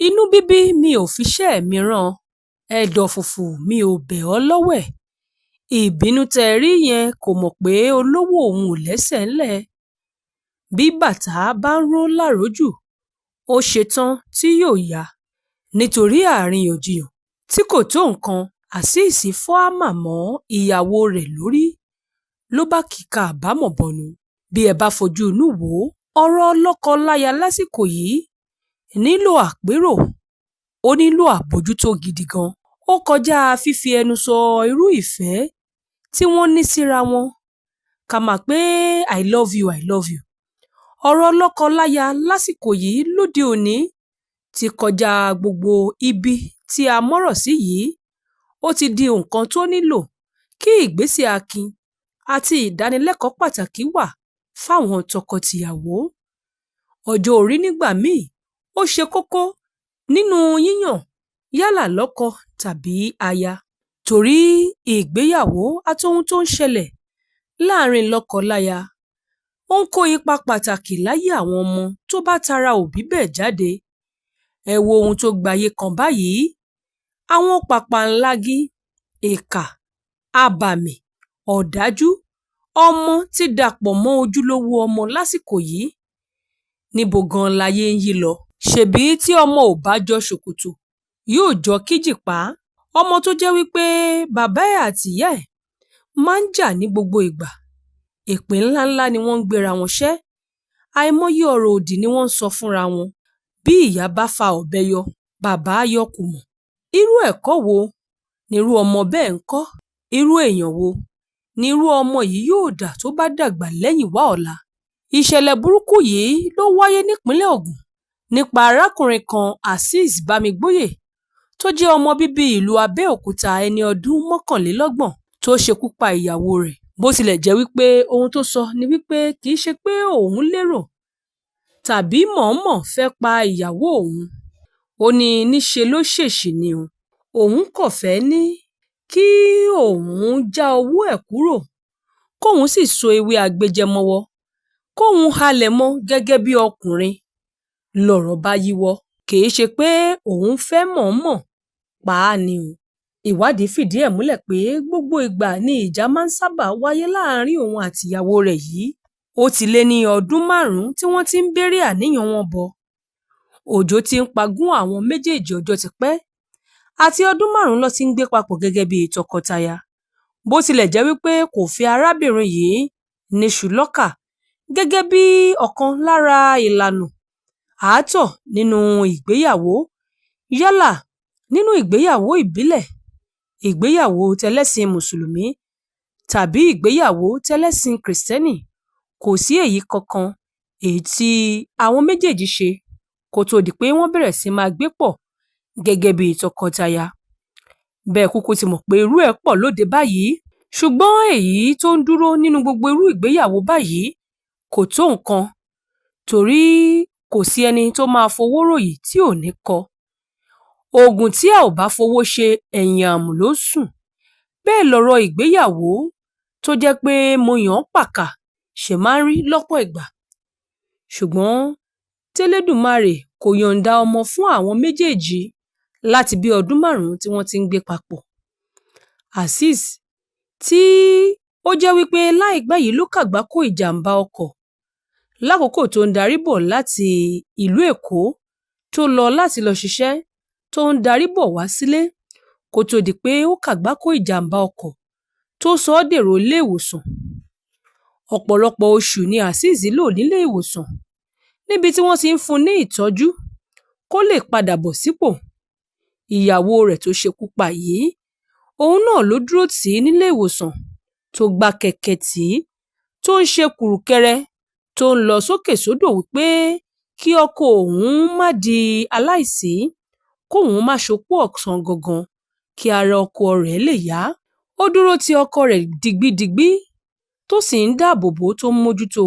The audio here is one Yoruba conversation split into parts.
Inú bíbí mi ò fiṣẹ́ mi rán, ẹ̀dọ̀-fùfù mi ò bẹ̀ ọ́ lọ́wẹ̀. Ìbínú tẹ́ ẹ rí yẹn kò mọ̀ pé olówó òun ò lẹ́sẹ̀ ńlẹ̀. Bí bàtà bá ń ró láròójù, ó ṣetán tí yóò yá. Nítorí àríyànjiyàn tí kò tó nǹkan, Azeez fọ́ háàmà mọ́ ìyàwó rẹ̀ lórí ló bá kíka àbámọ̀ bọnu. Bí ẹ bá fojú inú wò ó, ọ̀rọ̀ lọ́kọ-láya lásìkò yìí nílò àpérò, ó nílò àbójútó gidi gan. Ó kọjá fífi ẹnu sọ irú ìfẹ́ tí wọ́n ní síra wọn, ká máa pé I love you, I love you. Ọ̀rọ̀ lọ́kọ-láya lásìkò yìí lóde òní ti kọjá gbogbo ibi tí a mọ̀rọ̀ sí yìí. Ó ti di nǹkan tó nílò kí ìgbésẹ̀ akin àti ìdánilẹ́kọ̀ọ́ pàtàkì wà fáwọn tọkọ-tìyàwó. Ọjọ́ orí nígbà míì ó ṣe kókó nínú yíyàn yálà lọ́kọ tàbí aya, torí ìgbéyàwó àtohun tó ń ṣẹlẹ̀ láàrin lọ́kọ-láya ó ń kó ipa pàtàkì láyé àwọn ọmọ tó bá tara òbí bẹ́ẹ̀ jáde. Ẹ wo ohun tó gbayé kan báyìí, àwọn pàpàǹlagi, ìkà, abàmì, ọ̀dájú ọmọ ti dàpọ̀ mọ́ ojúlówó ọmọ lásìkò yìí. Níbo gan-an láyé ń yí lọ? Ṣebí tí ọmọ ò bá jọ ṣòkòtò yóò jọ kíjìpá. Ọmọ tó jẹ́ wípé bàbá ẹ̀ àti ìyá ẹ̀ máa ń jà ní gbogbo ìgbà. Èpè ńláńlá ni wọ́n ń gbéra wọn ṣẹ́. Àìmọye ọ̀rọ̀ òdì ni wọ́n ń sọ fúnra wọn. Bí ìyá bá fa ọ̀bẹ yọ, bàbá á yọ kùmọ̀. Irú ẹ̀kọ́ wo nirú ọmọ bẹ́ẹ̀ ń kọ́? Irú èèyàn wo nirú ọmọ yìí yóò dà tó bá dàgbà lẹ́yìnwá ọ̀la? Ìṣẹ̀lẹ̀ burúkú yìí ló wáyé nípìnlẹ̀ Ògùn nípa arákùnrin kan, Azeez Bámigbóyè, tó jẹ́ ọmọ bíbí ìlú Abẹ́òkúta, ẹni ọdún 31, tó ṣekú pa ìyàwó rẹ̀. Bó tilẹ̀ jẹ́ wípé ohun tó sọ ni wípé kì í ṣe pé òun lérò tàbí mọ̀ọ́mọ̀ fẹ́ pa ìyàwó òun. Ó ní níṣe ló ṣèèṣì ni o. Òun kò fẹ́ ní kí òun já owó ẹ̀ kúrò, kóun sì so ewé agbéjẹ́ mọ́wọ́, kóun halẹ̀ mọ́ gẹ́gẹ́ bí ọkùnrin. Lọ̀rọ̀ bá yíwọ́, kì í ṣe pé òun fẹ́ mọ̀ọ́mọ̀ pa á ni o. Ìwádìí fìdí ẹ̀ múlẹ̀ pé gbogbo ìgbà ni ìjà máa ń sábà wáyé láàrin òun àti ìyàwó rẹ̀ yìí. Ó ti lé ní ọdún 5 tí wọ́n ti ń bèrè àníyàn wọn bọ̀. Òjò ti ń pagún àwọn méjèèjì ọjọ́ ti pẹ́. Àti ọdún 5 ló ti ń gbé papọ̀ gẹ́gẹ́ bí tọkọtaya. Bó tilẹ̀ jẹ́ wípé kò fẹ́ arábìnrin yìí níṣu lọ́kà gẹ́gẹ́ bí ọ̀kan lára ìlànà àátọ̀ nínú ìgbéyàwó, yálà nínú ìgbéyàwó ìbílẹ̀, ìgbéyàwó tẹlẹ́sìn mùsùlùmí tàbí ìgbéyàwó tẹlẹ́sìn kìrìsìtẹ́nì, kò sí èyí kankan èyí tí àwọn méjèèjì ṣe kó tóó di pé wọ́n bẹ̀rẹ̀ sí máa gbé pọ̀ gẹ́gẹ́ bí tọkọtaya. Bẹ́ẹ̀ kúkú ti mọ̀ pé irú ẹ̀ pọ̀ lóde báyìí, ṣùgbọ́n èyí tó ń dúró nínú gbogbo irú ìgbéyàwó báyìí kò tó nǹkan, torí kò sí ẹni tó máa fowó ròyìn tí ò ní kọ. Oògùn tí a ò bá fowó ṣe, ẹ̀yìn àmù ló ń sùn. Bẹ́ẹ̀ lọ̀rọ̀ ìgbéyàwó tó jẹ́ pé mo yàn án pàkà ṣe máa ń rí lọ́pọ̀ ìgbà. Ṣùgbọ́n tẹ́lẹ̀dùmarè kò yọ̀ǹda ọmọ fún àwọn méjèèjì láti bí ọdún 5 tí wọ́n ti ń gbé papọ̀. Azeez tí ó jẹ́ wípé láìpẹ́ yìí ló kàgbákò ìjàm̀bá ọkọ̀ lákòókò tó ń darí bọ̀ láti ìlú Èkó tó lọ láti lọ ṣiṣẹ́ tó ń darí bọ̀ wá sílé kó tóó di pé ó kàgbákò ìjàm̀bá ọkọ̀ tó sọ ọ́ dèrò ilé ìwòsàn. Ọ̀pọ̀lọpọ̀ oṣù ni Azeez lò nílé ìwòsàn níbi tí wọ́n ti ń fún un ní ìtọ́jú kó lè padà bọ̀ sípò. Ìyàwó rẹ̀ tó ṣekú pa yìí, òun náà ló dúró tì í nílé ìwòsàn tó gba kẹ̀kẹ́ tì í, tó ń ṣe kùrùkẹrẹ, tó ń lọ sókè sódò wípé kí ọkọ òun má di aláìsí, kóun má ṣopó ọ̀sán gangan, kí ara ọkọ rẹ̀ lè yá. Ó dúró ti ọkọ rẹ̀ digbídigbí tó sì ń dáàbò bò tó ń mójútó.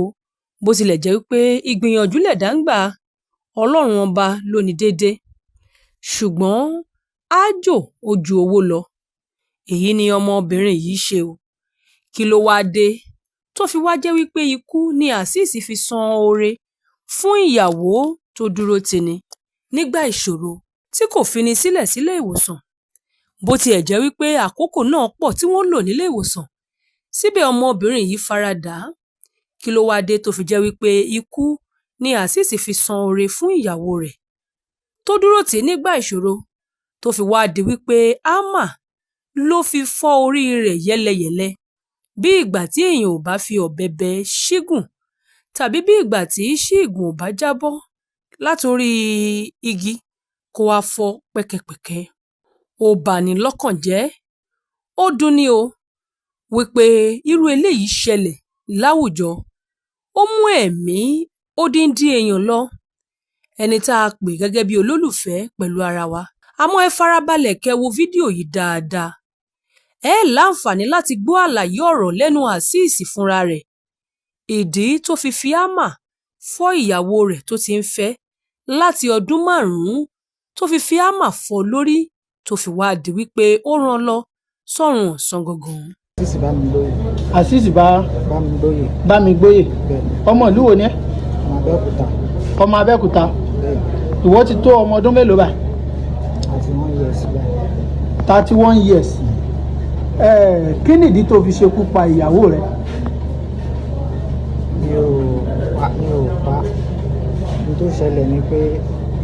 Bó tilẹ̀ jẹ́ wípé ìgbìyànjú lẹ̀dá ń gbà, Ọlọ́run ọba ló ní déédé. Ṣùgbọ́n aájò ó ju owó lọ. Èyí ni ọmọbìnrin yìí ṣe o. Kí ló wáá dé tó fi wá jẹ́ wípé ikú ni Azeez fi san oore fún ìyàwó tó dúró tì ní? nígbà ìṣòro tí kò fini sílẹ̀ sílé ìwòsàn. Bó tiẹ̀ jẹ́ wípé àkókò náà pọ̀ tí wọ́n lò nílé ìwòsàn, síbẹ̀ ọmọbìnrin yìí faradà á. Kí ló wáá dé tó fi jẹ́ wípé ikú ni Azeez fi san oore fún ìyàwó rẹ̀ tó dúró tì í nígbà ìṣòro, tó fi wáá di wípé hámà ló fi fọ́ orí rẹ̀ yẹ́lẹyẹ̀lẹ, bí ìgbà tí èèyàn ò bá fi ọ̀bẹ bẹ́ ṣígùn tàbí bí ìgbà tí ṣíìgùn ò bá jábọ́ látorí igi kó wáá fọ́ pẹ́kẹpẹ̀kẹ. Ó bani lọ́kàn jẹ́, ó dunni o wípé irú eléyìí ṣẹlẹ̀ láwùjọ, ó mú ẹ̀mí odindi èèyàn lọ, ẹni tá a pè gẹ́gẹ́ bí olólùfẹ́ pẹ̀lú ara wa. Àmọ́ ẹ farabalẹ̀ kẹ́ wo fídíò yìí dáadáa. Ẹ láǹfààní láti gbọ́ àlàyé ọ̀rọ̀ lẹ́nu Azeez fúnra rẹ̀. Ìdí tó fi fi hámà fọ́ ìyàwó rẹ̀ tó ti ń fẹ́ láti ọdún 5 tó fi fi hámà fọ́ lórí tó fi wáá di wípé ó rán lọ sọ́run ọ̀sán gangan. Azeez Bámigbóyè. Azeez bá Bámigbóyè. Bámigbóyè. Bẹ́ẹ̀ni. Ọmọ ìlú wo ni ẹ́? Ọmọ Abẹ́òkúta. Ọmọ Abẹ́òkúta. Bẹ́ẹ̀ni. Ìwọ ti tó ọmọ ọdún mélòó báyìí? 31 years báyìí. 31 years. Kí nìdí tó fi ṣekú pa ìyàwó rẹ? Mi ò pa, mi ò pa. Ohun tó ṣẹlẹ̀ ni pé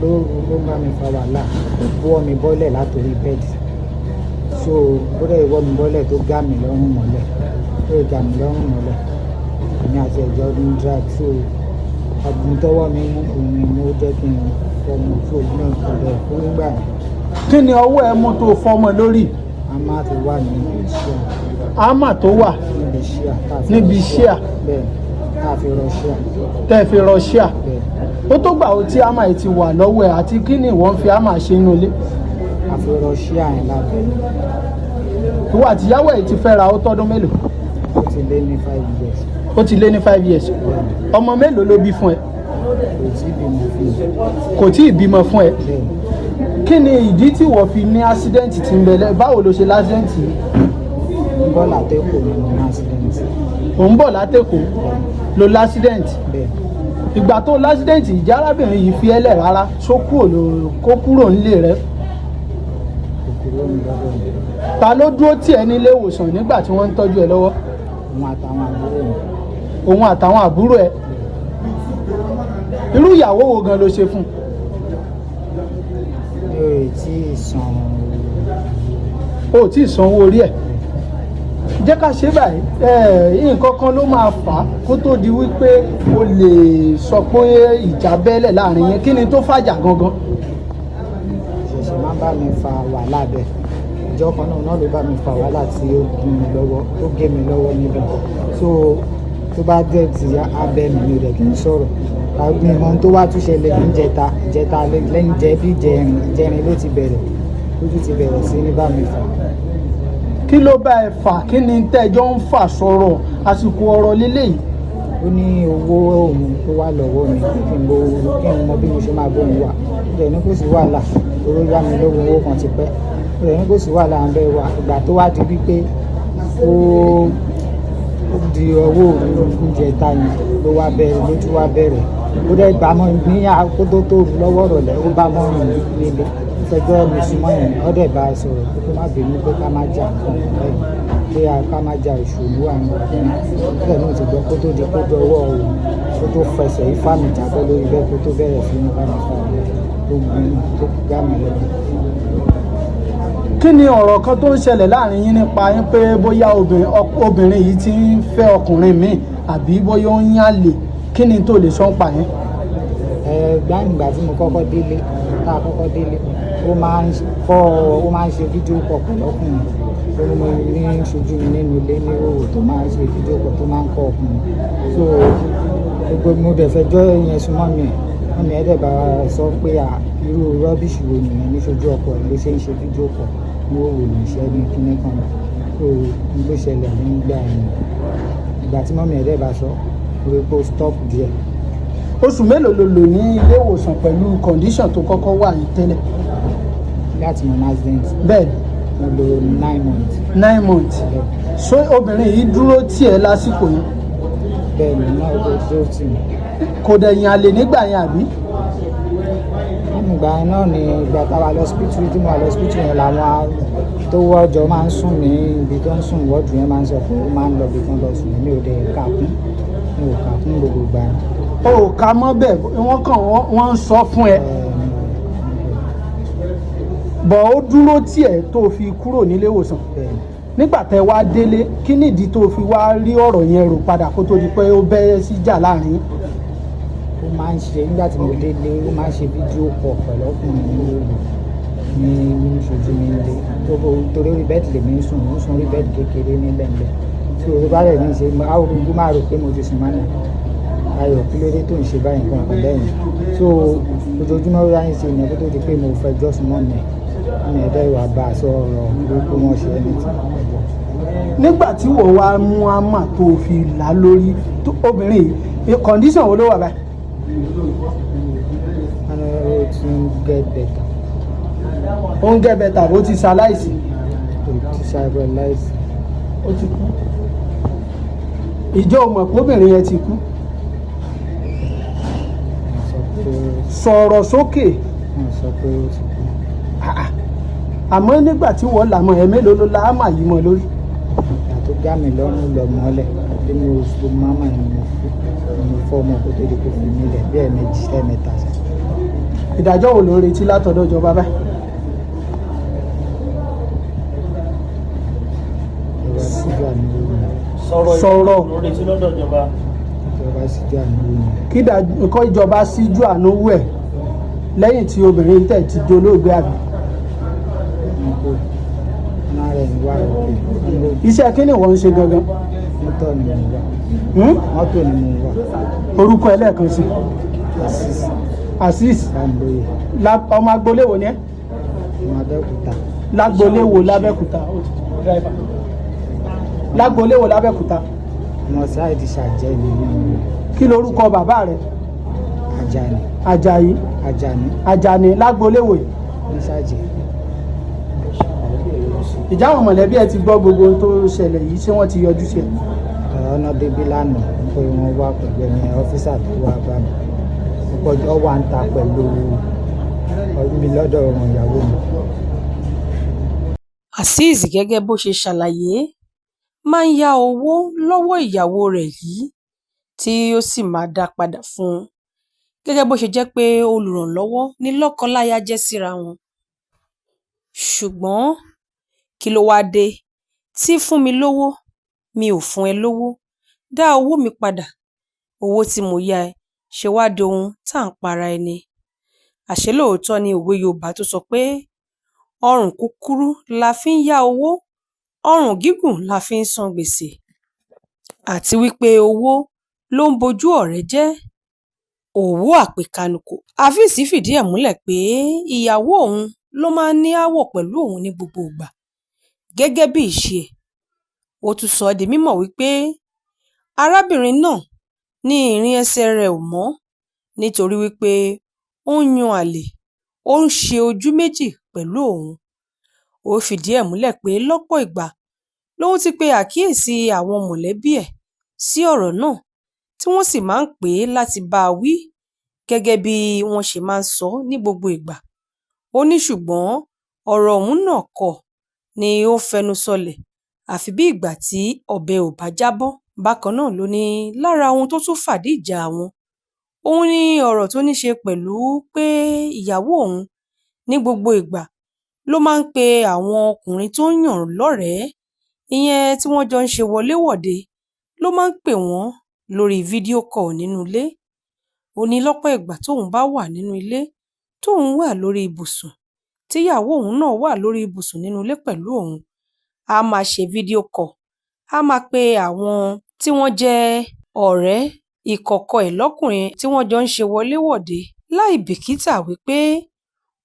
lóru ló bá mi fa wàhálà, ó wọ́ mi bọ́lẹ̀ látòrí bẹ́ẹ̀dì. So bó dẹ̀ wọ́ mi bọ́lẹ̀ tó gá mi lọ́rùn mọ́lẹ̀, tó gá mi lọ́rùn mọ́lẹ̀. Èmi àti ẹ̀jọ́ ń drag, so ọ̀gbìn tọwọ́ mi mú òun ni mo jẹ́ kí n fọmọ, so mi ò kò dẹ̀ kú nígbà yẹn. Kí ni ọwọ́ ẹ mú tó fọmọ lórí? Hámà tó wà níbi iṣẹ́. Hámà tó wà níbi iṣẹ́. Níbi iṣẹ́. Bẹ́ẹ̀, tá a fi rọ ṣíà. Tẹ́ fi rọ ṣíà. Bẹ́ẹ̀. Ó tó gbà ó tí hámà yìí ti wà lọ́wọ́ ẹ, àti kí ni ìwọ ń fi hámà ṣe nínú ilé? A fi rọ ṣíà yẹn lábẹ́. Ìwọ àtìyàwó ẹ̀ ti fẹ́ra ó tọ́dún mélòó? Ó ti lé ní 5 years. Ó ti lé ní 5 years. Ọmọ mélòó ló bí fún ẹ? Kò tí ì bímọ fún mi. Kò tí ì bímọ fún ẹ. Bẹ́ẹ̀. Kí ni ìdí tí ìwọ fi ní accident tí ń bẹ lẹ́? Báwo ló ṣe l'accident yìí? Ń bọ̀ látẹ̀kọ̀ ni mo ní accident. Ò ń bọ̀ látẹ̀kọ̀ ló l'accident. Bẹ́ẹ̀. Ìgbà tó l'accident, ìjà arábìnrin yìí fi ẹ́ lẹ̀ rárá, ṣó kúrò ló kó kúrò nílé rẹ? Kò kúrò ní lọ́dọ̀ mi. Ta ló dúró tì ẹ́ nílé ìwòsàn nígbà tí wọ́n ń tọ́jú ẹ lọ́wọ́? Òun àtàwọn àbúrò mi. Òun àtàwọn àbúrò ẹ. Irú ìyàwó wo gan ló ṣe fún un? Mi ò tí ì san. O ò tí ì sanwó orí ẹ̀. Jẹ́ ká ṣe báyìí, nǹkan kan ló máa fà á kó tó di wípé o lè sọ pé ìjà bẹ́lẹ̀ láàrin yẹn. Kí ni tó fàjà gangan? Ṣẹ̀ṣẹ̀ máa ń bá mi fa wàhálà bẹ́ẹ̀. Ìjọ kan náà ló bá mi fa wàhálà tí ó gún mi lọ́wọ́, tó gé mi lọ́wọ́ níbẹ̀. So tó bá dẹ̀ ti abẹ́ mi, mi ò dẹ̀ kí n sọ̀rọ̀. Àbí ohun tó wá tún ṣẹlẹ̀ ní ìjẹta, ìjẹta lẹ́yìn jẹ́ bí ìjẹrin, ìjẹrin ló ti bẹ̀rẹ̀, ló tún ti bẹ̀rẹ̀ sí ní bá mi fà. Kí ló bá ẹ fà? Kí ni tẹ́jọ́ ń fà sọ̀rọ̀ àsìkò ọ̀rọ̀ líle yìí? Ó ní owó òun tó wà lọ́wọ́ mi kí n bo, kí n mọ bí mo ṣe máa bóun wà. Ó dẹ̀ ní kò sí wàhálà, owó yá mi lówó, owó kan ti pẹ́. Ó dẹ̀ ní kò sí wàhálà ń bẹ wà. Ìgbà tó wá di wípé ó di ọwọ́ òru ìjẹta yẹn ló wá bẹ̀rẹ̀, ló tún wá bẹ̀rẹ̀. Ó dẹ̀ bá mọ́ ní àkótó tó lọ́wọ́ rọ̀lẹ́, ó bá mọ́ mi nílé. Ó fẹjọ́ mi sún mọ́ yẹn, ó dẹ̀ bá a sọ̀rọ̀ pé kó má bínú, pé ká má jà nǹkan bẹ́ẹ̀, pé ká má jà ìṣòro àwọn ọkùnrin. Ó dẹ̀ ní òun ti gbọ́ kó tó di kó dọwọ́ òun, kó tó fẹsẹ̀ ifá mi jábọ́ lórí bẹ́ẹ̀ kó tó bẹ̀rẹ̀ sí ní bá mi fa ọ̀rẹ́ tó gún tó gá mi lọ́wọ́. Kí ni ọ̀rọ̀ kan tó ń ṣẹlẹ̀ láàrin yín nípa yín pé bóyá obìnrin yìí ti ń fẹ́ ọkùnrin míì àbí bóyá ó ń yàn lè? Kí ni tó lè sọ ń pa yín? Gbàǹgbà tí mo kọ́kọ́ délé, tá a kọ́kọ́ délé, ó máa ń kọ́, ó máa ń ṣe fídíò call pẹ̀lú ọkùnrin. Ó ní mo ní ṣojú mi nínú ilé ní òwò tó máa ń ṣe fídíò call tó máa ń kọ́ ọkùnrin. So gbogbo mo dẹ̀ fẹjọ́ yẹn súnmọ́ mi ẹ̀. Mummy ẹ̀ dẹ̀ bá sọ pé à irú rubbish wo nìyẹn ní ṣojú ọkọ ẹ̀ ló ṣe ń ṣe fídíò call ní òwò ní iṣẹ́ ní kíní kan. So ohun tó ṣẹlẹ̀ nígbà yẹn. Ìgbà tí mummy ẹ̀ dẹ̀ bá sọ, mo rí pé ó stop díẹ̀. Oṣù mélòó lo lò ní ilé ìwòsàn pẹ̀lú condition tó kọ́kọ́ wà yìí tẹ́lẹ̀? Láti mo ní accident. Bẹ́ẹ̀ni. Mo lò 9 months. 9 months. Bẹ́ẹ̀ni. So obìnrin yìí dúró tì ẹ́ lásìkò yẹn? Bẹ́ẹ̀ni, náà ó dúró tì mí. Kò dẹ̀ yàn àlè nígbà yẹn àbí? Nígbà Ìgbà yẹn náà ni ìgbà táwa lọ hospital, tí mo wà lọ hospital yẹn, làwọn tó wọ́jọ máa ń sùn ní ibi tó ń sùn wọ́ọ̀dù yẹn máa ń sọ pé ó máa ń lọ ibi kan lọ sùn. Mi ò dẹ̀ kà kún, mi ò kà kún gbogbo ìgbà yẹn. O ò ká mọ́ bẹ́ẹ̀, wọ́n kàn wọ́n ń sọ fún ẹ. Bọ̀ ó dúró tiẹ̀ tó fi kúrò nílé ìwòsàn? Bẹ́ẹ̀ ni. Nígbà tẹ wá délé, kí nìdí tó fi wá rí ọ̀rọ̀ yẹn rò padà kó tó di pé ó bẹ́ síjà láàrin yín? Ó máa ń ṣe nígbà tí mo délé, ó máa ń ṣe video call pẹ̀lú ọkùnrin ní òru ní ṣojú mi nílé tó bó, torí orí bed lèmi ń sùn, ó ń sùn orí bed kékeré nílẹ̀ nílẹ̀ tí orí bá rẹ̀ ní ṣe gbogbo máa rò pé mo ti sùn mọ́nà. Ayọ̀, kí ló dé tó ń ṣe báyìí, nǹkan kan bẹ́yẹn? So ojoojúmọ́ ló ń ṣe ìyẹn kó tó di pé mo fẹjọ́ sùn mọ́ mi mi ẹ̀dá ìwà bá a sọ ọ̀rọ̀ burúkú wọn ṣe ẹni tí mo fẹjọ́. Nígbà tí wọ́n wá mú àmà tó fi là lórí obìnrin yìí, condition wo ló wà báyìí? Wọ́n ní ó ti ń get better. Ó ń get better, bó ti ṣaláìsí? Ó ti ṣaláìsí. Ó ti kú. Ìjọ mọ̀ pé obìnrin yẹn ti kú? Wọ́n sọ pé Sọ̀rọ̀ sókè. Wọ́n sọ pé ó ti kú. Ah, ah. Àmọ́ nígbà tí wọ́n là mọ́ ẹ, mélòó ló la àmà yìí mọ́ lórí? Ìgbà tó gá mi lọ́rùn lọ mọ́lẹ̀ bí mo fi máma ni mo fi mo fọ́ ọmọ kó tó di kó fi mí lẹ̀ bí ẹ̀ẹ̀mejì, ẹ̀ẹ̀mẹ́ta ṣá. Ìdájọ́ wo ló ń retí látọ̀dọ̀ ìjọba báyìí? Ìjọba síjú àánú wò mí. Sọ̀rọ̀. Sọ̀rọ̀. Ló retí lọ́dọ̀ ìjọba. Ìjọba síjú àánú wò mí. Kí kọ́ ìjọba síjú àánú wò ẹ̀ lẹ́yìn tí obìnrin tẹ̀ ti dolóògbé, àbí? Wọn kò náà rẹ̀ ń wá òkè. Iṣẹ́ kí ni wọ́n ń ṣe gangan? Mọ́tò ni mo wà. Hmm? Mọ́tò ni mo wà. Orúkọ ẹ lẹ́ẹ̀kan sí. Azeez. Azeez. Bámilóyè. Ọmọ agboolé wo ni ẹ? Ọmọ Abẹ́òkúta. Lágboolé wo lábẹ́òkúta? Ó ti driver. Lágboolé wo lábẹ́òkúta? Ọmọ side Ṣàjẹ́ ni mo wà. Kí lorúkọ bàbá rẹ? Àjàní. Àjàyí? Àjàní. Àjàní, lágboolé wo yìí? Ní Ṣàjẹ́. Ìjà àwọn mọ̀lẹ́bí ẹ ti gbọ́ gbogbo ohun tó ṣẹlẹ̀ yìí? Ṣé wọ́n ti yọjú sí ẹ? Ọ̀nà débí lánàá pé wọ́n wá pẹ̀lú ẹni officer tó wá bá mi. Ó wà ń ta pẹ̀lú mi lọ́dọ̀ ọmọ ìyàwó mi. Azeez, gẹ́gẹ́ bó ṣe ṣàlàyé, máa ń ya owó lọ́wọ́ ìyàwó rẹ̀ yìí tí ó sì máa dá a padà fún un, gẹ́gẹ́ bó ṣe jẹ́ pé olùrànlọ́wọ́ ní lọ́kọ-láya jẹ́ síra wọn. Ṣùgbọ́n kí ló wáá dé tí fún mi lọ́wọ́, mi ò fún ẹ lọ́wọ́, dá owó mi padà, owó tí mo yá ẹ ṣe wáá di ohun tá à ń para ẹni? Àṣé lóòótọ́ ni òwe Yorùbá tó sọ pé ọrùn kúkúrú la fi ń yá owó, ọrùn gígùn la fi ń san gbèsè, àti wípé owó ló ń bojú ọ̀rẹ́ jẹ́, òwò àpèkánúkò. Afeez fìdí ẹ̀ múlẹ̀ pé ìyàwó òun ló máa ń ní aáwọ̀ pẹ̀lú òun ní gbogbo ìgbà gẹ́gẹ́ bíi ìṣe ẹ̀. Ó tún sọ ọ́ di mímọ̀ wípé arábìnrin náà ní ìrìn ẹsẹ̀ rẹ̀ ò mọ́ nítorí wípé ó ń yan àlè, ó ń ṣe ojú méjì pẹ̀lú òun. Ó fìdí ẹ̀ múlẹ̀ pé lọ́pọ̀ ìgbà lòun ti pe àkíyèsí àwọn mọ̀lẹ́bí ẹ̀ sí ọ̀rọ̀ náà, tí wọ́n sì máa ń pè é láti bá a wí gẹ́gẹ́ bí wọ́n ṣe máa ń sọ ní gbogbo ìgbà. Ó ní ṣùgbọ́n ọ̀rọ̀ òun náà kọ́ ni ó fẹnu sọlẹ̀ àfi bíi ìgbà tí ọbẹ̀ ò bá jábọ́. Bákan náà ló ní lára ohun tó tún fàdí ìjà àwọn òun ní ọ̀rọ̀ tó ní í ṣe pẹ̀lú pé ìyàwó òun ní gbogbo ìgbà ló máa ń pe àwọn ọkùnrin tó ń yàn lọ́rẹ̀ẹ́, ìyẹn tí wọ́n jọ ń ṣe wọléwọ̀de, ló máa ń pè wọ́n lórí video call nínú ilé. Ó ní lọ́pọ̀ ìgbà tóun bá wà nínú ilé, tóun wà lórí ibùsùn, tíyàwó òun náà wà lórí ibùsùn nínú ilé pẹ̀lú òun, á máa ṣe video call, á máa pe àwọn tí wọ́n jẹ́ ọ̀rẹ́ ìkọ̀kọ̀ ẹ̀ lọ́kùnrin tí wọ́n jọ ń ṣe wọléwọ̀de láì bìkítà wípé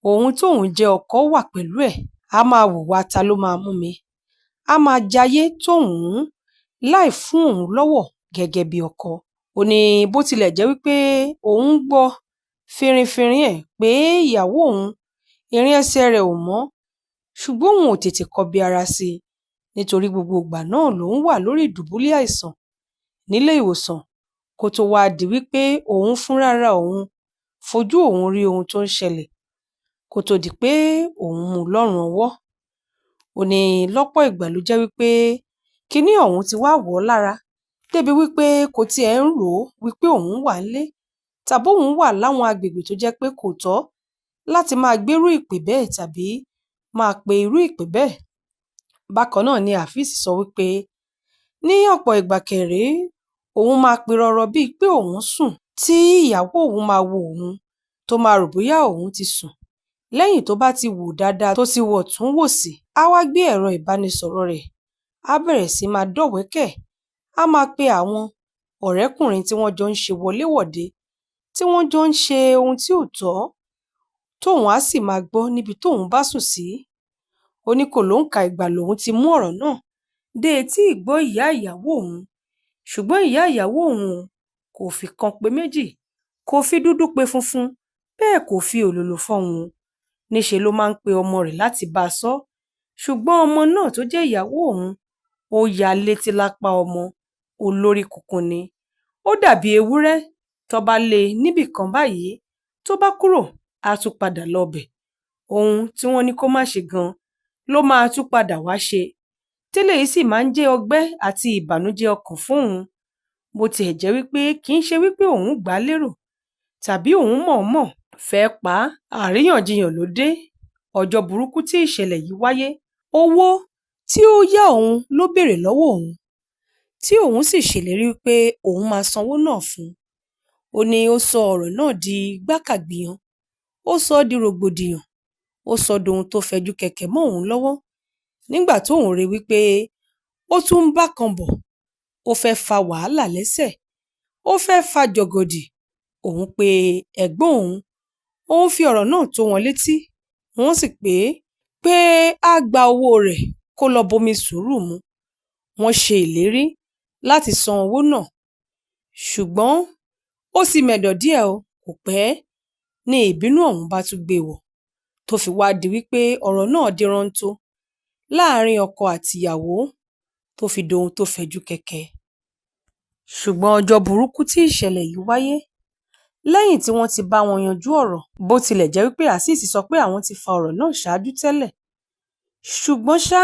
òun tóun jẹ́ ọkọ wà pẹ̀lú ẹ̀. Á máa hùwà ta ló máa mú mi, á máa jayé tóun láì fún òun lọ́wọ̀ gẹ́gẹ́ bí ọkọ. Ó ní bó tilẹ̀ jẹ́ wípé òun ń gbọ́ fínrínfinrín ẹ̀ pé ìyàwó òun ìrìn ẹsẹ̀ rẹ̀ ò mọ́, ṣùgbọ́n òun ò tètè kọbi ara sí i nítorí gbogbo ìgbà náà lòun wà lórí ìdùbúlẹ̀ àìsàn nílé ìwòsàn kó tóó wáá di wípé òun fúnra òun fojú òun rí ohun tó ń ṣẹlẹ̀. kó tóó di pé òun mú un lọ́rùn ọwọ́. Ó ní lọ́pọ̀ ìgbà ló jẹ́ wípé kinní ọ̀hún ti wá wọ̀ ọ́ lára débi wípé kò tiẹ̀ ń rò ó wípé òun wà nílé tàbí òun wà láwọn agbègbè tó jẹ́ pé kò tọ́ láti máa gbérú ìpè bẹ́ẹ̀ tàbí máa pe irú ìpè bẹ́ẹ̀. Bákan náà ni Afeez sọ wípé ní ọ̀pọ̀ ìgbà kẹ̀ré òun máa pirọrọ bíi pé òun sùn tí ìyàwó òun máa wo òun tó máa rò bóyá òun ti sùn. Lẹ́yìn tó bá ti wò dáadáa tó ti wọ̀tún wòsì, á wá gbé ẹ̀rọ ìbánisọ̀rọ̀ rẹ̀, á bẹ̀rẹ̀ sí máa dọ́wẹ̀ẹ́kẹ̀, á máa pe àwọn ọ̀rẹ́kùnrin tí wọ́n jọ ń ṣe wọléwọ̀de, tí wọ́n jọ ń ṣe ohun tí ò tọ́, tóun á sì máa gbọ́ níbi tóun bá sùn sí. Ó ní kò lóǹkà ìgbà lòun ti mú ọ̀rọ̀ náà dé etí ìgbọ́ ìyá ìyàwó òun, ṣùgbọ́n ìyá ìyàwó òun kò fi kan pé méjì, kò fi dúdú pe funfun, bẹ́ẹ̀ kò fi òlòlò fọhùn o. Níṣe ló máa ń pe ọmọ rẹ̀ láti bá a sọ, ṣùgbọ́n ọmọ náà tó jẹ́ ìyàwó òun, ó ya létí lápá ọmọ, olórí kunkun ni. Ó dàbí ewúrẹ́ tó bá lé e níbì kan báyìí, tó bá kúrò, á tún padà lọbẹ̀. Ohun tí wọ́n ní kó má ṣe gan-an ló máa tún padà wá ṣe. Tẹ́lẹ̀ yìí sì máa ń jẹ́ ọgbẹ́ àti ìbànújẹ́ ọkàn fún òun. Bó tiẹ̀ jẹ́ wípé kì í ṣe wípé òun gbà á lérò tàbí òun mọ̀ọ́mọ̀ fẹ́ pa á. Àríyànjiyàn ló dé. Ọjọ́ burúkú tí ìṣẹ̀lẹ̀ yìí wáyé, owó tí ó yá òun ló béèrè lọ́wọ́ òun, tí òun sì ṣèlérí wípé òun máa sanwó náà fún un. Ó ní ó sọ ọ̀rọ̀ náà di gbákàgbìyàn, ó sọ ọ́ di rògbòdìyàn, ó sọ ọ́ dohun tó fẹjú kẹ̀kẹ́ mọ́ òun lọ́wọ́ nígbà tóun rí wípé ó tún ń bákan bọ̀, ó fẹ́ fa wàhálà lẹ́sẹ̀, ó fẹ́ fa jọ̀gọ̀dì. Òun pe ẹ̀gbọ́n òun, òun fi ọ̀rọ̀ náà tó wọn létí, wọ́n sì pé pé á gba owó rẹ̀ kó lọ bomi sùúrù mu. Wọ́n ṣe ìlérí láti san owó náà, ṣùgbọ́n ó sì mẹ̀dọ̀ díẹ̀ o, kò pẹ́ ní ìbínú ọ̀hún bá tún gbé wọ̀, tó fi wá di wípé ọ̀rọ̀ náà di ráńtó láàrin ọkọ àtìyàwó tó fi dohun tó fẹjú kẹ̀kẹ́. Ṣùgbọ́n ọjọ́ burúkú tí ìṣẹ̀lẹ̀ yìí wáyé, lẹ́yìn tí wọ́n ti bá wọn yanjú ọ̀rọ̀, bó tilẹ̀ jẹ́ wípé Azeez sọ pé àwọn ti fa ọ̀rọ̀ náà ṣáájú tẹ́lẹ̀, ṣùgbọ́n ṣá,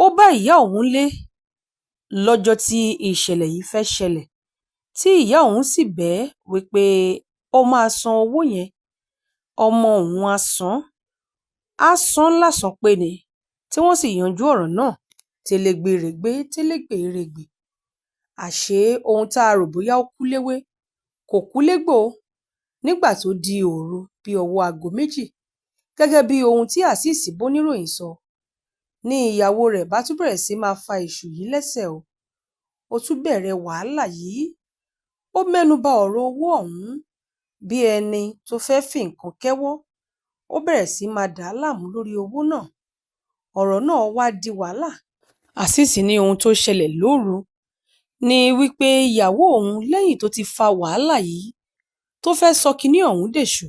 ó bá ìyá òun lé lọ́jọ́ tí ìṣẹ̀lẹ̀ yìí fẹ́ ṣẹlẹ̀, tí ìyá òun sì bẹ̀ ẹ́ wípé ó máa san owó yẹn, ọmọ òun á san, á san lásánpé ni, tí wọ́n sì yanjú ọ̀rọ̀ náà télégbèrègbè télégbèrègbè. Àṣé ohun tá a rò bóyá ó kú léwé kò kú légbò nígbà tó di òru bíi ọwọ́ aago méjì, gẹ́gẹ́ bí ohun tí Azeez bọ́níròyìn sọ, ní ìyàwó rẹ̀ bá tún bẹ̀rẹ̀ sí máa fa èṣù yìí lẹ́sẹ̀ o. Ó tún bẹ̀rẹ̀ wàhálà yìí. Ó mẹ́nu ba ọ̀rọ̀ owó ọ̀hún bí ẹni tó fẹ́ fi nǹkan kẹ́wọ́. Ó bẹ̀rẹ̀ sí máa dà á láàmú lórí owó náà. Ọ̀rọ̀ náà wá di wàhálà. Azeez ní ohun tó ṣẹlẹ̀ lóru ni wípé ìyàwó òun, lẹ́yìn tó ti fa wàhálà yìí tó fẹ́ sọ kinní ọ̀hún dèṣù,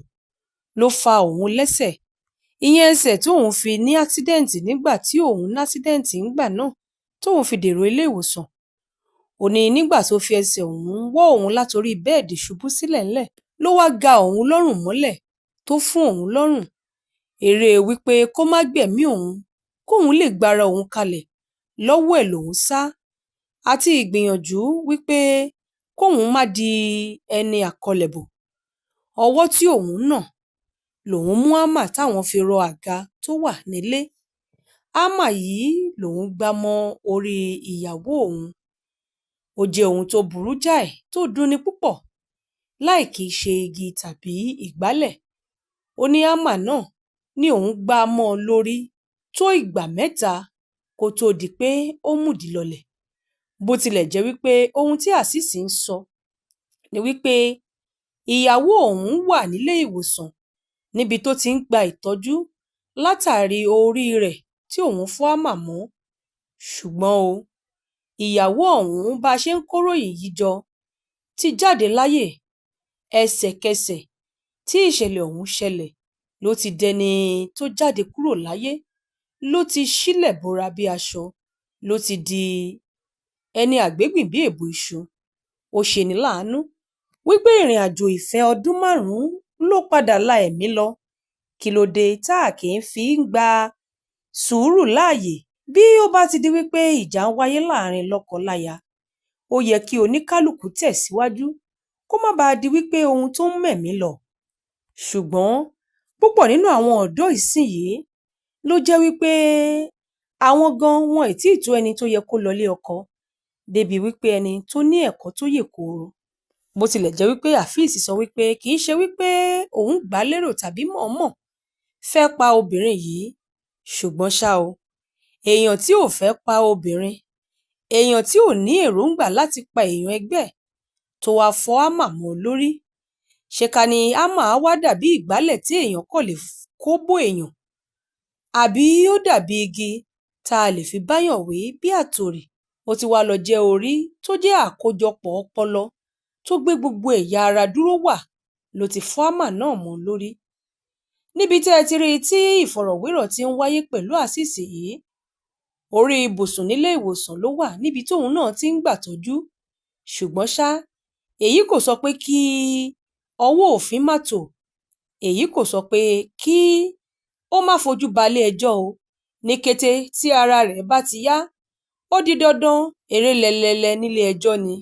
ló fa òun lẹ́sẹ̀. Ìyẹn ẹsẹ̀ tóun fi ní ásídẹ́ǹtì nígbà tí òun ní ásídẹ́ǹtì ńgbà náà tóun fi dèrò ilé ìwòsàn. Ó ní nígbà tó fi ẹsẹ̀ òun wọ́ òun látorí bẹ́ẹ̀dì ṣubú sílẹ̀ ńlẹ̀ ló wá ga òun lọ́rùn mọ́lẹ̀ tó fún òun lọ́rùn. Eré wípé kó má gbẹ̀mí òun, kóun lè gbára òun kalẹ̀ lọ́wọ́ ẹ̀ lòun sá, àti ìgbìyànjú wípé kóun má di ẹni àkọlẹ̀bò. Ọwọ́ tí òun nà lòun mú hámà táwọn fi rọ àga tó wà nílé. Hámà yìí lòun gbá mọ́ orí ìyàwó òun. Ó jẹ́ ohun tó burú jáì tó dunni púpọ̀ láì kìí ṣe igi tàbí ìgbálẹ̀. Ó ní hámà náà ni òun gbá mọ́ ọ lórí tó ìgbà mẹ́ta kó tóó di pé ó múdìí lọlẹ̀. Bó tilẹ̀ jẹ́ wípé ohun tí Azeez ń sọ ni wípé ìyàwó òun wà nílé ìwòsàn níbi tó ti ń gba ìtọ́jú látàrí orí rẹ̀ tí òun fọ́ hámà mọ́. Ṣùgbọ́n o, ìyàwó ọ̀hún bá a ṣe ń kóròyìn yìí jọ ti jáde láyè. Ẹsẹ̀kẹsẹ̀ tí ìṣẹ̀lẹ̀ ọ̀hún ṣẹlẹ̀ ló ti dẹni tó jáde kúrò láyé, ló ti sílẹ̀ bora bí aṣọ, ló ti di ẹni àgbégbìn bí èbù iṣu. Ó ṣeni láàánú wípé ìrìnàjò ìfẹ́ ọdún márùn-ún ló padà la ẹ̀mí lọ. Kí ló dé tá a kì í fi ń gba sùúrù láàyè? Bí ó bá ti di wípé ìjà ń wáyé láàrin lọ́kọ-láya, ó yẹ kí oníkálukú tẹ̀síwájú kó má bàa di wípé ohun tó ń mẹ̀mí lọ. Ṣùgbọ́n púpọ̀ nínú àwọn ọ̀dọ́ ìsinyìí ló jẹ́ wípé àwọn gan wọn ì tí ì tó ẹni tó yẹ kó lọlé ọkọ, débi wípé ẹni tó ní ẹ̀kọ́ tó yè kooro. Bó tilẹ̀ jẹ́ wípé Afeez sọ wípé kì í ṣe wípé òun gbà á lérò tàbí mọ̀ọ́mọ̀ fẹ́ pa obìnrin yìí, ṣùgbọ́n ṣá o, èèyàn tí ò fẹ́ pa obìnrin, èèyàn tí ò ní èròǹgbà láti pa èèyàn ẹgbẹ́ ẹ̀ tó wáá fọ́ hámà mọ́ ọn lórí, ṣé ká ní hámà wá dàbí ìgbálẹ̀ tí èèyàn kàn lè kó bó èèyàn, àbí ó dàbí igi tá a lè fi báyàn wí bí àtòrì? Ó ti wá lọ jẹ́ orí tó jẹ́ àkójọpọ̀ ọpọlọ tó gbé gbogbo ẹ̀yà ara dúró wà ló ti fọ́ hámà náà mọ́ ọn lórí. Níbi tẹ́ ẹ ti rí i tí ìfọ̀rọ̀wérọ̀ ti ń wáyé pẹ̀lú Azeez yìí, orí ibùsùn nílé ìwòsàn ló wà níbi tóun náà ti ń gbàtọ́jú. Ṣùgbọ́n ṣá, èyí kò sọ pé kí ọwọ́ òfin má tó, èyí kò sọ pé kí ó má fojú balẹ̀-ẹjọ́ o. Ní kété tí ara rẹ̀ bá ti yá, ó di dandan eré lẹ́lẹ́lẹ́ nílé-ẹjọ́ ni.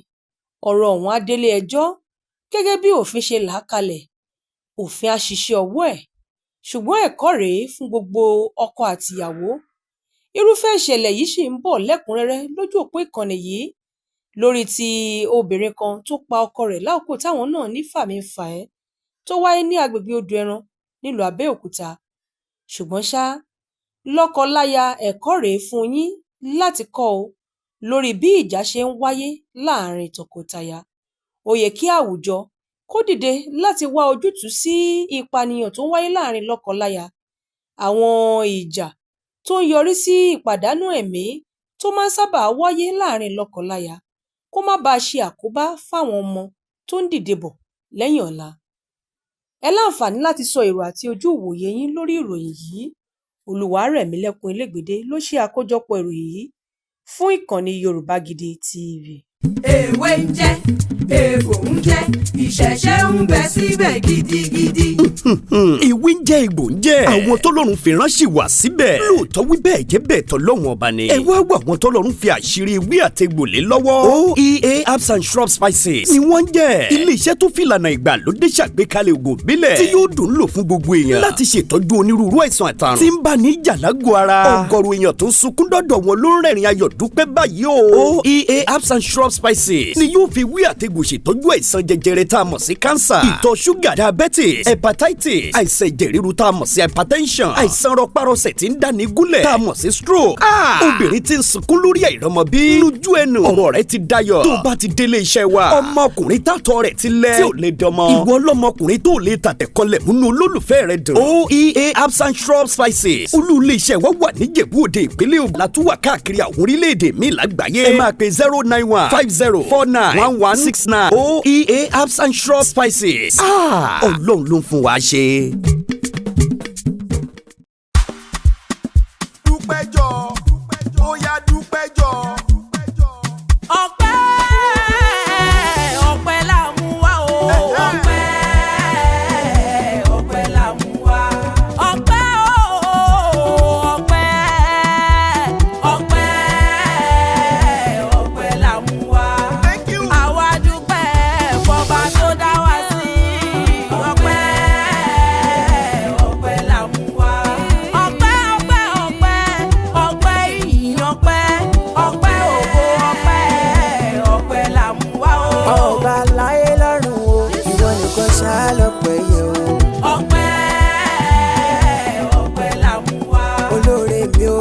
Ọ̀rọ̀ ọ̀hún á délé-ẹjọ́ gẹ́gẹ́ bí òfin ṣe là á kalẹ̀. Òfin á ṣiṣẹ́ ọwọ́ ẹ̀. Ṣùgbọ́n ẹ̀kọ́ rèé fún gbogbo ọkọ àtìyàwó. Irúfẹ́ ìṣẹ̀lẹ̀ yìí ṣì ń bọ̀ lẹ́kùnrẹ́rẹ́ lójú òpó ìkànnì yìí lórí ti obìnrin kan tó pa ọkọ rẹ̀ lákòókò táwọn náà ní fàmí-ń-fà-ẹ́ tó wáyé ní agbègbè Odò-Ẹran nílùú Abẹ́òkúta. Ṣùgbọ́n ṣá, lọ́kọ-láya, ẹ̀kọ́ rèé fún yín láti kọ́ ọ lórí bí ìjà ṣe ń wáyé láàrin tọkọtaya. Ó yẹ kí àwùjọ kó dìde láti wá ojútùú sí ìpànìyàn tó ń wáyé láàrin lọ́kọ-láya, àwọn ìjà tó ń yọrí sí ìpàdánù ẹ̀mí tó máa ń sábà wáyé láàrin lọ́kọ-láya, kó má bàa ṣe àkóbá fáwọn ọmọ tó ń dìde bọ̀ lẹ́yìn ọ̀la. Ẹ láǹfààní láti sọ èrò àti ojú ìwòye yín lórí ìròyìn yìí. Olúwarẹ̀mílẹ́kùn Elégbèdé ló ṣe àkójọpọ̀ ìròyìn yìí fún ìkànnì Yorùbá Gidi TV. Èwe ń jẹ́, ègbò ń jẹ́, ìṣẹ̀ṣẹ̀ ń bẹ síbẹ̀ gidigidi. Ìwé ń jẹ́, egbò ń jẹ́. Àwọn tọ́lọ́run fi ránṣẹ́ wá síbẹ̀. Lóòótọ́ wí bẹ́ẹ̀ jẹ́ bẹ́ẹ̀, tọ́lọ́run ọba ni. Ẹ wá wọ àwọn tọ́lọ́run fi àṣírí ewé àtegbò lé lọ́wọ́. OEA Herbs and Shrub Spices ni wọ́n ń jẹ́. Ilé-iṣẹ́ tó fìlànà ìgbàlódé ṣàgbékalẹ̀ ògùn ìbílẹ̀ tí yóò dùn lò fún gbogbo èèyàn láti ṣètọ́jú onírúurú àìsàn àtàrùn tí ń bá ní ìjà lágọ̀ọ́ ara. Ọ̀gọ̀rọ̀ èèyàn tó ń sunkún dọ́dọ̀ wọn ló ń rẹ̀rìn ayọ̀ dúpẹ́ báyìí o. OEA Herbs and Shrub Spices ni yóò fi ewé àtegbò ṣètọ́jú àìsàn jẹjẹrẹ tá a mọ̀ sí cancer, ìtọ̀ ṣúgà, diabetes, hepatitis, àìsàn ẹ̀jẹ̀ ríru tá a mọ̀ sí hypertension, àìsàn rọpárọsẹ̀ tí ń dáni gúnlẹ̀ tá a mọ̀ sí stroke. Obìnrin tí ń sunkún lórí àìrọ́mọbí, lójú ẹnu ọ̀rọ̀ rẹ̀ ti dayọ̀ tó bá ti délé iṣẹ́ wa. Ọmọkùnrin tàtọ̀ rẹ̀ ti lẹ̀ tí ò lè dọmọ, ìwọ ọlọ́mọkùnrin tó lè tàtẹ̀kọlẹ̀ múnú olólùfẹ́ rẹ̀ dùn. OEA Herbs and Shrub Spices, olú ilé iṣẹ́ wa wà níjẹ̀bú Òde, ìpínlẹ̀ Ògùn, látúwà káàkiri àwọn orílẹ̀-èdè míì lágbàáyé. Ẹ máa pe 09150491169. OEA Herbs and Shrub Spices, Ọlọ́run ló ń fún wa ṣe. Dúpẹ́jọ́, ó yá, dúpẹ́jọ́. Ọpẹ́, ọpẹ́ là mú wá o. Ọpẹ́, ọpẹ́ là mú wá. Ọpẹ́ o, ọpẹ́, ọpẹ́, ọpẹ́ là mú wá. Thank you. Àwa dúpẹ́ fọba tó dá wa sí. Ọpẹ́, ọpẹ́ là mú wá. Ọpẹ́, ọpẹ́, ọpẹ́, ọpẹ́ ìyìn, ọpẹ́, ọpẹ́ ògo, ọpẹ́, ọpẹ́ là mú wá o. Ọba láyé lọ́run o, ìwọ nìkan ṣáá lọ́pẹ́ yẹ o. Ọpẹ́, ọpẹ́ là mú wá. Olóore mi o,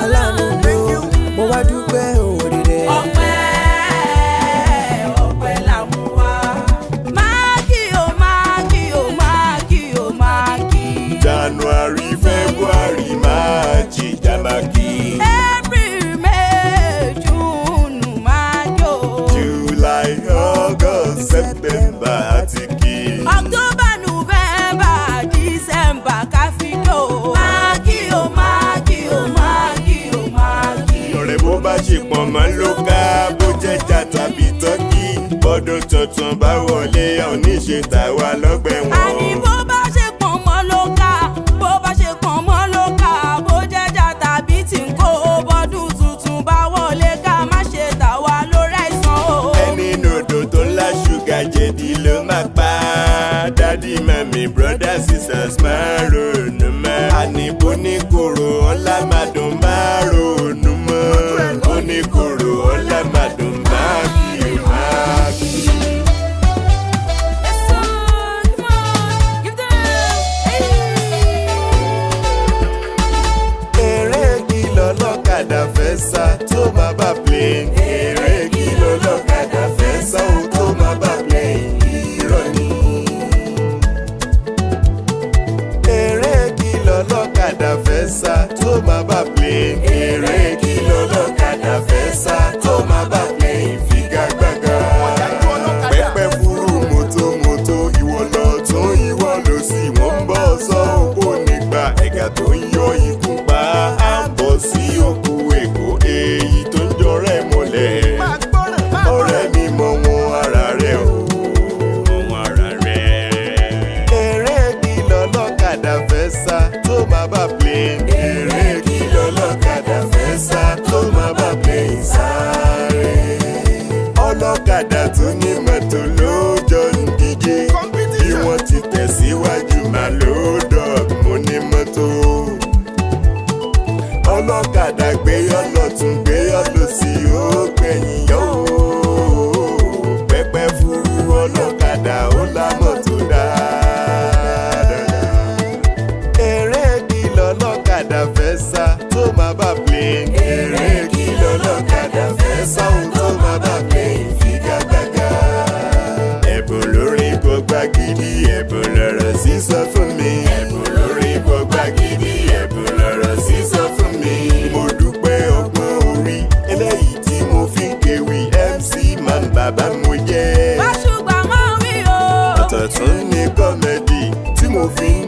aláàánú mi o, mo wá dúpẹ́ òrè rẹ. Ọpẹ́, ọpẹ́ là mú wá. Máàkì o, máàkì o, máàkì o, máàkì. January, February, March, Jamaki. April, May, June, máàkì o. July, August, September àti kí. October, November, December, káfíńdò. Máàkì o, máàkì o, máàkì o, máàkì. Ọ̀rẹ́, bó bá ṣe pọ̀ mọ́ ló ká, bó jẹ́jà tàbí turkey, bọ́dún tuntun bá wọlé, oníṣe tàwa lọ́gbẹ̀ wọn. Àní bó bá ṣe pọ̀ mọ́ ló ká. ń yọ ìgúnpá, á bọ̀ sí òkú Èkó èyí tó ń jọrẹ́ mọ́lẹ̀. Ọ̀rẹ́ mi, mọ wọn ara rẹ o, mọ wọn ara rẹ. Eré kìlọ̀ lọ́kadà fẹ́ sá tó máa bá plane. Eré kìlọ̀ lọ́kadà fẹ́ sá tó máa bá plane sáré. Ọlọ́kadà tó ní mọ́tò ló jọ ń díje. Bí wọ́n ti tẹ̀síwájú máa ló dọ̀ mo ní mọ́tò. Ọlọ́kadà gbé ọlọ́tún, gbé ọlọ́sì, ó gbẹ̀yìn yó. Pẹ́pẹ́ fúru ọlọ́kadà ó lámọ̀ tó dáadáa. Eré kìlọ̀ lọ́kadà fẹ́ sá tó máa bá plane. Eré kìlọ̀ lọ́kadà fẹ́ sá ohun tó máa bá plane figagbága. Ẹ̀bùn lórí gbọgbá gidi, ẹ̀bùn lọ̀rọ̀ sísọ fún mi. Ẹ̀bùn lórí gbọgbá gidi, ẹ̀bùn lọ̀rọ̀ sísọ fún mi. Mo dúpẹ́ ọgbọ́n orí eléyìí tí mo fi ń kéwì, MC Man bàbá mo jẹ́. Báṣubà máa wí o. Ọ̀tọ̀ tún ní comedy tí mo fi ń